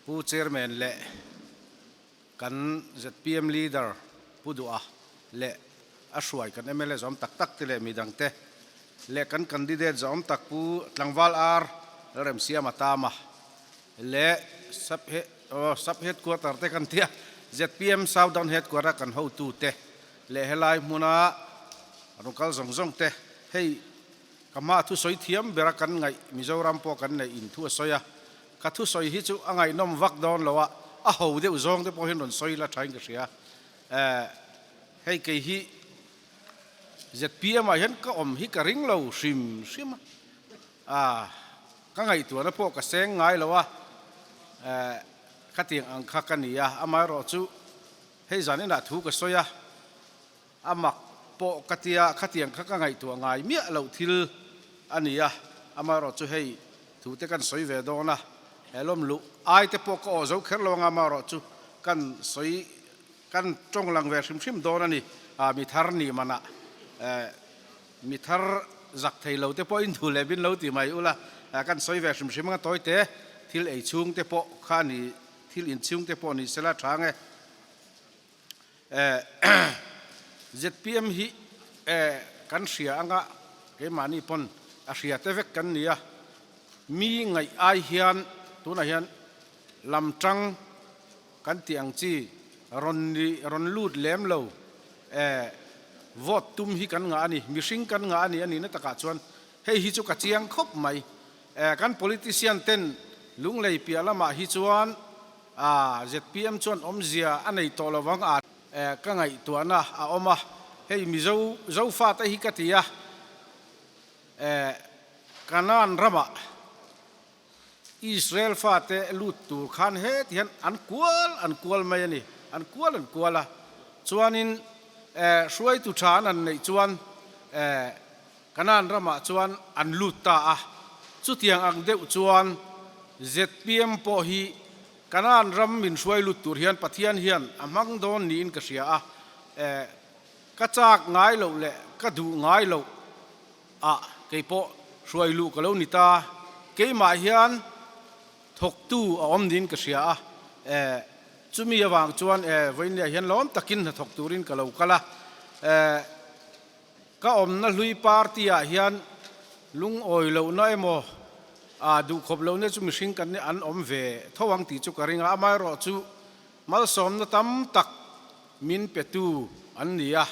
Pu Chairman leh kan zpm Leader Pu Duha leh a hruai kan mla zawm tak tak te leh midangte leh kan candidate zawm tak Pu Tlangval Ar Lalremsiama Tama leh Sub Sub Headquarter te kan tia zpm Southern Headquarter a kan hotute leh helai hmuna rawn kal zawng zawng te hei ka hma thusawi thiam bera kan ngaih Mizoram pawh kan neih in thu a sawi a, ka thusawi hi chu a ngaihnawm vak dawn lo a, a ho deuh zawng te pawh hian rawn sawi la thain ka hria. Eh hei kei hi zpm ah hian ka awm hi ka ring lo hrim hrim a, ah ka ngaihtuahna pawh ka seng ngai lo a, eh khatiang ang kha ka ni a, amaherawhchu hei zan inah thu ka sawi a, A mak pawh ka tia, khatiang kha ka ngaihtuah ngai miah loh thil a ni a, amaherawhchu hei thu te kan sawi ve dawn a, he lawm luh ai te pawh ka awh zo kher lo anga amaherawhchu kan sawi kan tawng lang ve hrim hrim dawn a ni, mi thar nih manah mi thar zak thei lo te pawhin duh leh bin lo ti mai ula, kan sawi ve hrim hrim anga tawi te thil ei chhung te pawh kha a ni, thil inchhung te pawh ni sela tha ang e. Zpm hi kan hria anga keimahni pawn a hria te vek kan ni a, mi ngaih ai hian tunah hian lam tang kan tih ang chi rawn ni rawn lut lem lo vote tum hi kan ngah a ni, mihring kan ngah a ni a nihna takah chuan hei hi chu ka chiang khawp mai. Kan politician ten Lunglei piah lamah hi chuan A, zpm chuan awmzia a nei tawh lo vang a. Ka ngaihtuahna a awm a, hei Mizo Zofate hi ka ti a, Kanaan ramah Israel fate lut tur khan heti hian an kual an kual mai a ni, an kual an kual a, chuanin hruaitu tha an han neih chuan Kanaan ramah chuan an lut ta a, chutiang ang deuh chuan zpm pawh hi Kanaan ram min hruai lut tur hian Pathian hian a hmang dawn niin ka hria a, ka chak ngai loh leh ka duh ngai loh ah kei pawh hruai luh ka lo ni ta, keimah hian thawktu a awm niin ka hria a, chumi avang chuan vawiinniah hian lawm takin hnathawk turin ka lo kal a. Ka awmna hlui party ah hian lungawi lohna emaw ah duhkhawp lohna chu mihring kan an awm ve tho ang tih chu ka ring a, amaherawh chu malsawmna tam tak min petu an ni a,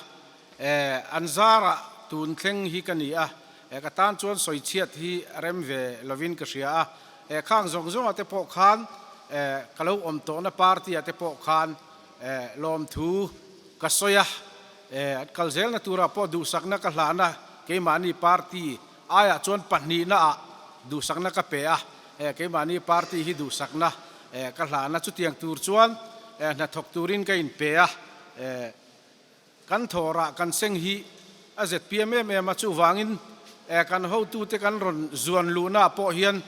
eh an zarah tun thleng hi ka ni a, eh ka tan chuan sawichhiat hi rem ve lovin ka hria a, eh khang zawng zawngah te pawh khan eh ka lo awm tawhna party ah te pawh khan eh lawmthu ka sawi a. An kal zelna turah pawh duhsakna ka hlahna keimahni party aiah chuan pahnihna ah duhsakna ka pe a, keimahni party hi duhsakna ka hlahna chutiang tur chuan hnathawk turin ka inpe a, kan thawhrah kan seng hi a zpm em em a, chuvangin kan hotute kan rawn zuan luhna ah pawh hian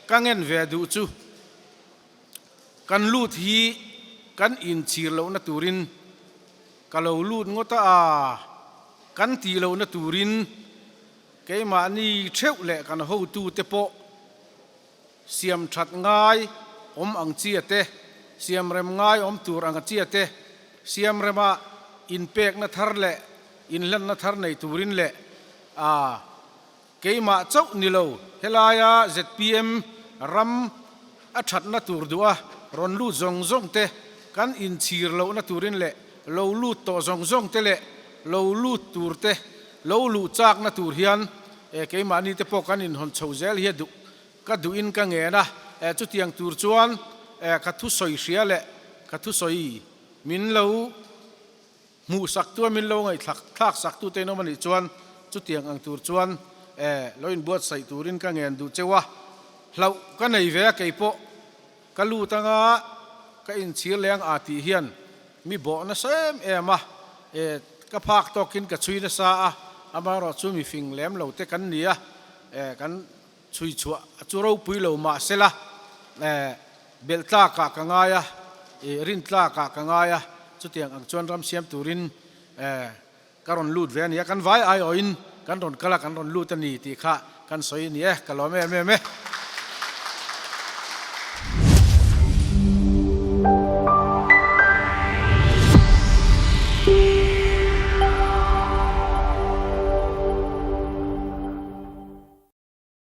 ka ngen ve duh chu kan lut hi kan inchhir lohna turin Ka lo lut ngawt a, kan tih lohna turin keimahni theuh leh kan hotute pawh siam that ngai awm ang chia te, siam rem ngai awm tur ang chia te, siam rema inpekna thar leh inhlanna thar nei turin leh a Keimah chauh ni lo, helaia zpm ram a thatna tur duh a rawn lut zawng zawng te kan inchhir lohna turin leh lo lut tawh zawng zawng te leh lo lut tur te lo luh chakna tur hian keimahni te pawh kan inhawn chho zel hi a duh ka duhin ka ngen a, chutiang tur chuan ka thusawi hria leh ka thusawi min lo Hmuh saktu a min lo ngaihthlak thlak saktu te in awm a nih chuan chutiang ang tur chuan eh lo inbuatsaih turin ka ngen duh cheu a, hlauh ka nei ve a keipawh ka lut anga ka inchhir leng a tih hian mi bawh nasa em em a, eh ka phak tawkin ka chhui nasa a, amaherawh chu mi fing lem lo te kan ni a, eh kan chhui chhuah a chu ropui lo mahsela eh belh tlakah ka ngai a, ih rin tlakah ka ngai a, chutiang ang chuan ram siam turin eh ka rawn lut ve a ni a, kan vai aiawhin kan rawn kal a, kan rawn lut a ni tih kha kan sawi a ni e, ka lawm em em e.